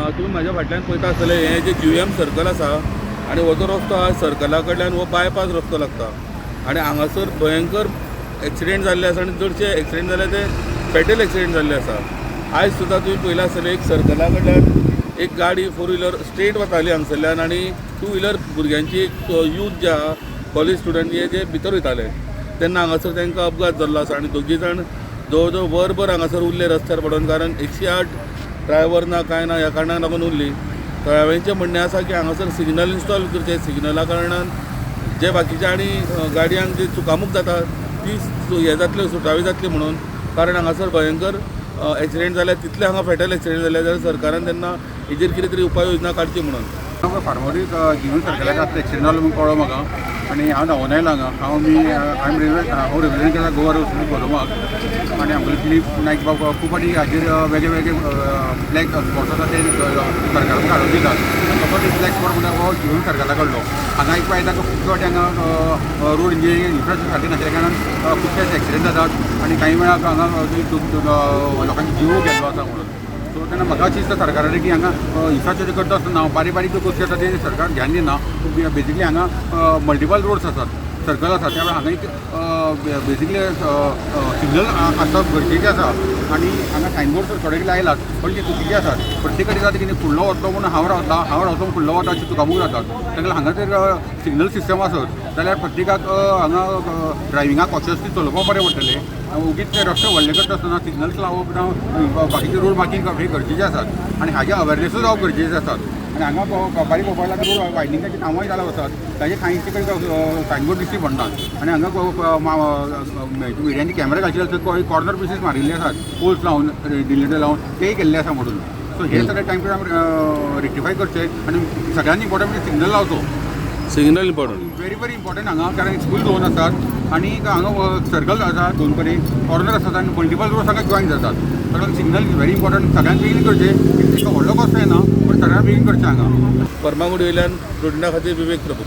तुमी म्हाज्या फाटल्यान पळयता आसतले, हें जे जीव्हीएम सर्कल आसा आनी हो जो रस्तो आहा, सर्कला कडल्यान हो बायपास रस्तो लागता आनी हांगासर भयंकर एक्सिडेंट जाल्ले आसा आनी चडशे एक्सिडेंट जाले ते फेटल एक्सिडेंट जाल्ले आसा. आयज सुद्दां तुमी पळयलां आसतलें, एक सर्कला कडल्यान एक गाडी फोर व्हिलर स्ट्रेट वताली हांगसरल्यान आनी टू व्हिलर भुरग्यांची एक यूथ जे आहा, कॉलेज स्टुडंट हे जे भितर वयताले तेन्ना हांगासर तांकां अपघात जाल्लो आसा आनी दोगी जाण जवळ जवळ वरभर हांगासर उरले रस्त्यार पडून, कारण 108 ड्रायव्हर ना, कांय ना, ह्या कारणाक लागून उरली. थळाव्यांचें म्हणणें आसा की हांगासर सिग्नल इन्स्टॉल करचें. सिग्नला कारणान जे बाकीच्या आनी गाडयांक जे चुकामूक जाता ती हें जातली, सुटावी जातली म्हणून, कारण हांगासर भयंकर एक्सिडेंट जाल्या. तितले हांगा फेटल एक्सिडेंट जाले जाल्यार सरकारान तेन्ना हेजेर कितें तरी उपाय योजना काडची म्हणून. फार्मागुडी जीवन सर्कलाक आतां एक्सिडंट जालो म्हणून कळ्ळो म्हाका आनी हांव धांवून आयलो हांगा. हांव मी I am railway, हांव रिप्रेझेंट केला गोवा रोड गोदोमाक आनी आमगेले दिलीप नायक बाब खूब फावटी हाजेर वेगळे वेगळे ब्लॅक स्पॉट्स आसा ते सरकार मुखार हाडून दितात आनी तसोच एक ब्लॅक स्पॉट म्हणल्यार हो जीवन सर्कला कडलो. हांगा एक पळयता, खूब फावटी हांगा रोड इंजिनियरींग इन्फ्रास्ट्रक्चर सारकें नाशिल्ल्या कारणान खुबशे एक्सिडंट जातात आनी कांय वेळार हांगा लोकांचे जीव गेल्लो आसा म्हणून. सो तेन्ना म्हाका अशें दिसता सरकारान की हांगा इन्फ्रास्ट्रक्चर करता आसतना बारीक बारीक ज्यो गोश्टी आसा ते सरकार ध्यान दिना. बेजिकली हांगा मल्टिपल रोड्स आसात, सर्कल आसा, त्या वेळार हांगा एक बेजिकली सिग्नल आसप गरजेचें आसा आनी हांगा सायनबोर्ड थोडे लायलात, पण ते चुकीचे आसात. प्रत्येक कडेन जाता कितें, फुडलो वतलो म्हणून हांव रावता, हांव रावतो म्हणून फुडलो वता, अशें चुकामूक जातात. ताका लागून हांगा जर सिग्नल सिस्टम आसत जाल्यार प्रत्येकाक हांगा ड्रायविंगाक कॉशियसली चलोवपाक बरें पडटलें. ओगीच ते रस्ते व्हडले करता आसतना सिग्नल्स लावप ना, बाकीचे रोड मार्कींग करप हे गरजेचे आसात आनी हाजे अवेरनेसूय जावप गरजेचे आसात. आनी हांगा बारीक पळोवपाक लागल्यार रोड वायडनिंगाची कामांय चालू आसात, ताजे कांय कडेन सायनबोर्ड दिश्टी पडनात आनी हांगा मिडियांनी कॅमेरा घालचे जाल्यार कॉर्नर पिसीस मारिल्ले आसात, पोल्स लावन, डिलेटर लावन तेय केल्ले आसा म्हणून. सो हे सगळे टायम टू टायम रेक्टिफाय करचे आनी सगळ्यांनी इम्पॉर्टंट म्हणजे सिग्नल लावचो. Signal important. Very very important हांगा, कारण स्कूल झोन आसात आनी हांगा सर्कल आसा, दोन कडेन कॉर्नर आसात आनी मल्टिपल रोड्स हांगा जॉईन जातात. ताका सिग्नल is very important. सगळ्यांत बेगीन करचें, इतको व्हडलो कॉस्ट येना, पूण सगळ्यांत बेगीन करचें हांगा. फर्मागुडी वयल्यान प्रुडंटा खातीर विवेक प्रभू.